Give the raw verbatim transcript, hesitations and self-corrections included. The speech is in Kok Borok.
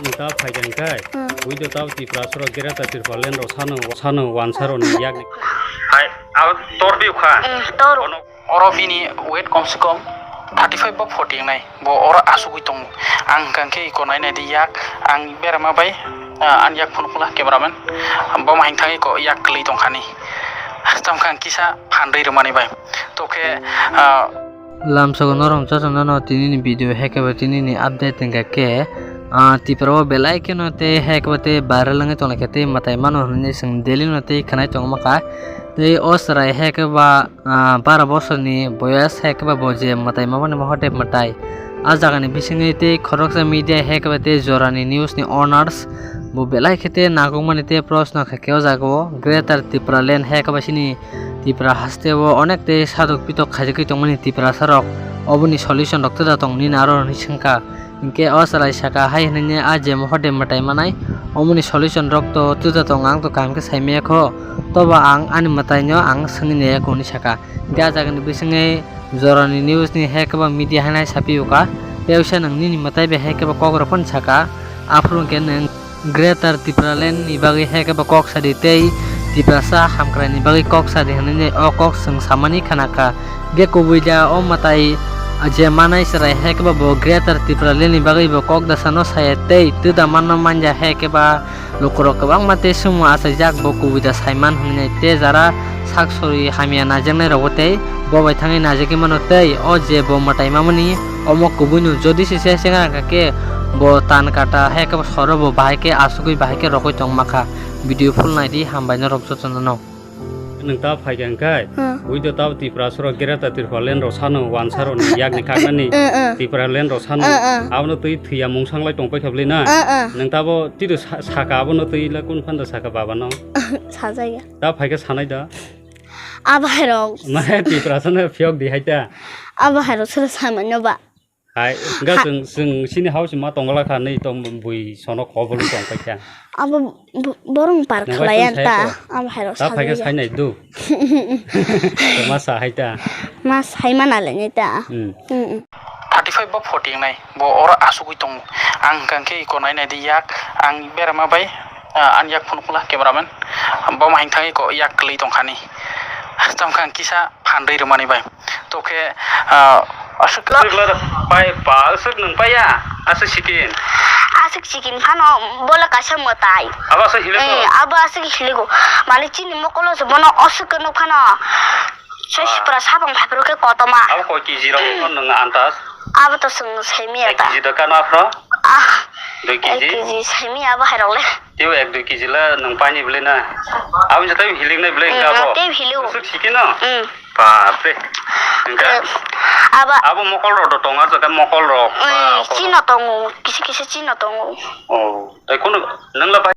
Ta phaikha hwnkhe, hmm, buido tao Tripura soro Greater Tipraland rok sano, sano wansaroni yakni. Hai, abo tor biu kha. Hmm, tor. Ono oro bini weight komse kom thirty five ba forty wngnai. Bo oro asugwi tongo. Ang hwnkha khe iko nai nai di yak, ang berama bai, ah, ani yak phunukla cameraman. Bo ma hing thangwi ko yak kwlwi tongkhani. Tongkha ang kisa phandwi rwmani bai. Tokhe, ah, Lamsogo norok jotono no tini ni video hai khe ba tini ni update hwnkha khe, ah, Tripura o belai kheno tei hai khe ba tei viral wngwi tonglaikha tei mwtai mano hwnwi chwng daily no tei khwnai tongma kha. Tei o chwrai hai khe ba, ah, bara bosor ni boyas hai khe ba bo je mwtai mamani mohote mwtai. Ah jaga ni bisingwi tei khoroksa media hai khe ba tei jora ni news ni owners bo belai khe tei nagwkmani tei proshno kha khe o jaga o Greater Tipraland hai khe ba chini Tripura haste o onek tei sadok pitok khaijagwi tongmani Tiprasa rok oboni solution rok twda tong nini aro hwnwi swngkha. Hinkhe o chwrai saka hai hwnwi a je mohote mwtai manai omoni solution rok to twda tong ang to kaham khe saimaya kho, tobo ang ani mwtai no ang swngwi naiya kho hwnwi saka. Hinkhe a jaga ni bisingwi jorani news ni hai khe ba media hai nai sapi o kha. Tei usa nwng nini mwtai bai hai khe ba kok rok phano saka. Aphuru hinkhe nwng Greater Tipraland ni bagwi hai khe ba kok sadi tei Tiprasa hamkrai ni bagwi kok sadi hwnwi o kok chwng samani khana kha. Ge kubui da o mwtai je manai chwrai hai khe ba bo Greater Tipraland ni bagwi bo kok da sano saya tei twda manno manja hai khe ba lukurok kwbangma tei sumo achaijak bo kubui da saiman hwnwi tei jara sak sori hamya naijaknai rogo tei bo bai thangwi naijagwi mano tei o je bo mwtai mamani omo kubui no jodi se se sengra kha khe bo tan kata hai khe soro bo bahai khe asugwi bahai khe rogwi tong ma kha. Video full nai di, hambai norok joto no. Nwng ta phaikha hwnkhe, hmm, buido tao Tripura soro Greater Tipraland rok sano wansaroni yakni kaknani, hmm, hmm, Tipraland rok sano, hmm, hmm, abono twi thwiya mung sanglai tongpai kha bwlwi na? Hmm, hmm. Nwng tabo tito sa-, saka abono twi la kun phanda saka baba no? Sajaya. Ta phaikhe sanai da. Abo hai rok. Mahe Tiprasa no phiyok di hai ta. Abo hai rok sero samai no ba. Hai, ga ha- chwng, chwng sini house ma tongla kha nei tong bui sono kobol tong pai kha. Abo bo-, borong par khlai ta. Abo hai rok ta phaikhe sajaya. Sai nai du. Ma sa hai ta. Ma sai mana le nai ta. Hmm. Hmm, hmm. Thirty five ba forty nai. Bo oro asugwi tongo. Ang hwnkha khe iko nai nai di yak, ang berama bai, ah, ani yak phunukla cameraman. Bo ma hing thangwi ko yak kwlwi tongkhani. Tongkha ang kisa phandwi rwmani bai. Tokhe, ah, aswk. Aswk la pai pa, aswk nwng paiya, aswk sikin. Aswk sikin phano bola kaisa mwtai. Abo aswk hiligo? Eh, abo aswk hiligo. Mane chini mokolo se bono aswk nuk phano. Soi sipra sabang phai phuru khe kotoma. Abo koi kg rok no nwng antas? Abo to chwng saimaya ta. Ek kg do kano aphro? Ah, dui kg? Ek kg saimaya abo hai rok le. Tei ek dui kg la nwng paini bwlai na. Abo je tei hilik nai bwlai wngkha abo. Tei hilik o. Aswk sikino? Mm. Bapre. Wngkha? Abo. Abo mokol rok do tongo, ah jaga mokol rok. Chino tongo, kisa kisa chino tongo. Oh, tei kunu nwng la